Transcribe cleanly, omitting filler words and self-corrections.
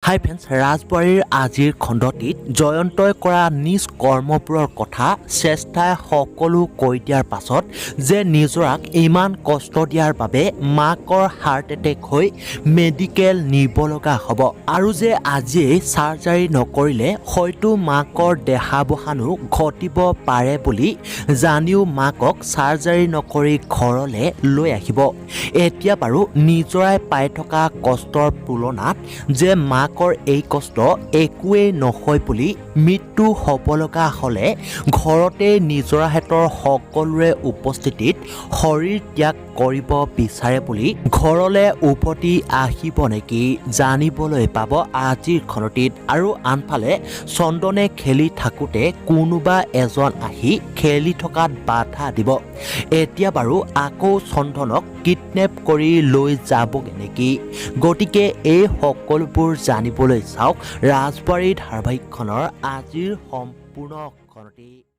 হাই friends, ৰাজবাৰীৰ আজিৰ খণ্ডটিত জয়ন্তই কৰা নিজ কৰ্মবোৰৰ কথা শ্ৰেষ্ঠাই সকলো কৈ দিয়াৰ পাছত যে নিজৰাক ইমান কষ্ট দিয়াৰ বাবে মাকৰ হাৰ্ট এটেক হৈ মেডিকেল নিব লগা হ'ব আৰু যে আজিয়েই চাৰ্জাৰী নকৰিলে হয়তো মাকৰ দেহাৱসানো ঘটিব পাৰে বুলি জানিও মাকক চাৰ্জাৰী নকৰি ঘৰলৈ লৈ আহিব। এতিয়া বাৰু নিজৰাই পাই থকা কষ্টৰ তুলনাত যে মাকৰ এই কষ্ট একোৱেই নহয় বুলি মৃত্যু হ'ব লগা হ'লে ঘৰতে নিজৰাহঁতৰ সকলোৰে উপস্থিতিত শৰীৰ ত্যাগ কৰিব বিচাৰে বুলি ঘৰলৈ উভতি আহিব নেকি, জানিবলৈ পাব আজিৰ খণ্ডটিত। আৰু আনফালে চন্দনে খেলি থাকোঁতে কোনোবা এজন আহি খেলি থকাত বাধা দিব। এতিয়া বাৰু আকৌ চন্দনক কিডনেপ কৰি লৈ যাবগৈ নেকি? গতিকে এই সকলোবোৰ জানিবলৈ চাওক ৰাজবাৰী ধাৰাবাহিকখনৰ আজিৰ সম্পূৰ্ণ খণ্ডটি।